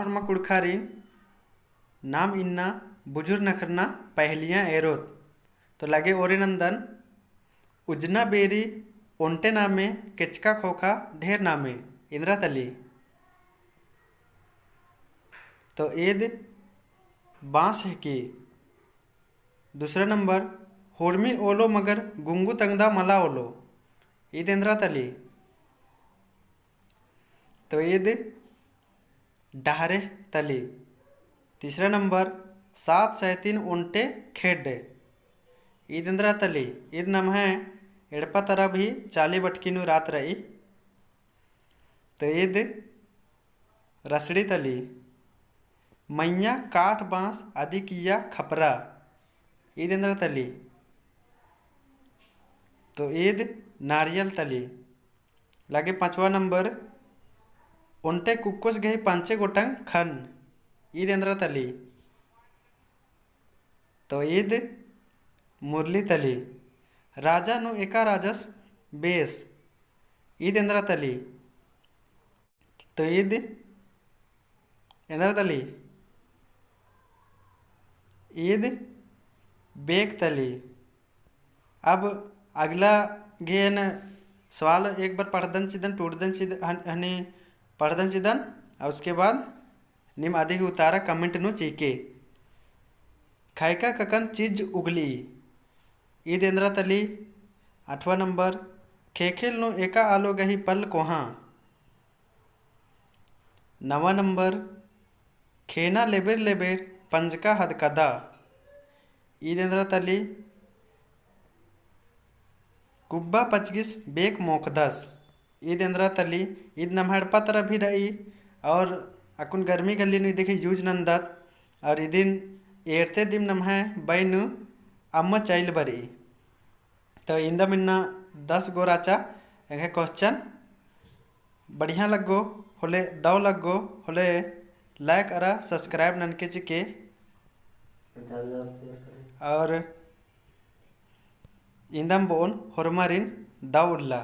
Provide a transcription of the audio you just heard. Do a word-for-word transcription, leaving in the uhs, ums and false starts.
होरमा कुँड़ुख़ारिन नाम इन्ना बुझुर नखरना पहेलियाँ एरोत। तो लगे ओरे नन्दन। उज्जना बेरी ओन्टे नामे, केचका ख़ोख़ा ढेर नामे, एन्दरा तली? तो ईद बाँस हेके। दूसरा नंबर, होरमी ओलो मगर गुंगु तंगदा मला ओलो, ईद एन्दरा तली? तो ईद डहरे तली। तीसरा नंबर, सात सैतिन ओन्टे खेड्ड, ईद एन्दरा तली? ईद नम्है एड़पा तरा भी चाली बटकी नू रात रई। तो ईद रसड़ी तली। मइय्याँ काठ बाँस अदी किय्या खपरा, ईद एन्दरा तली? तो ईद नारियल तली। लगे पाँचवा नंबर, ओन्टे कुक्कोस गही पाँचे गोटंग खन, ईद एन्दरा तली? तो ईद मुरली तली। राजा नू एका राजस बेस, ईद एन्दरा तली? तो ईद एन्दरा तली? ईद बेक तली। अब अगला गे एन सवाल एक बार पढ़दन चिदन, टूड़दन चिद-, हन-, हनी पढ़दन चिदन, और उसके बाद नीम अदी गही उतारा comment नू चिके। खैका ककन चीज उगली, ईद एन्दरा तली? आठवाँ नंबर, ख़ेख़ेल नू एका आलो गही पल्ल कोहाँ। नवा नंबर, ख़ेना लेबेर लेबेर पंजका हदकदा, ईद एन्दरा तली? कुब्बा पचगिस बेक मोख़दस, ईद एन्दरा तली? ईद नम्है एड़पा तरा भी रई, और अक्कुन गर्मी गल्ली नू इदी गही use नन्दत, और इदिन एरते दिम नम्है बई नू अम्म चइल बरई। तो इन्दम इन्ना दस गो रहचा एंग्है question। बढ़िया लग्गो होले, दव लग्गो होले, like अरा subscribe ननके चिके। और इन्दम बओन होरमारिन दव उल्ला।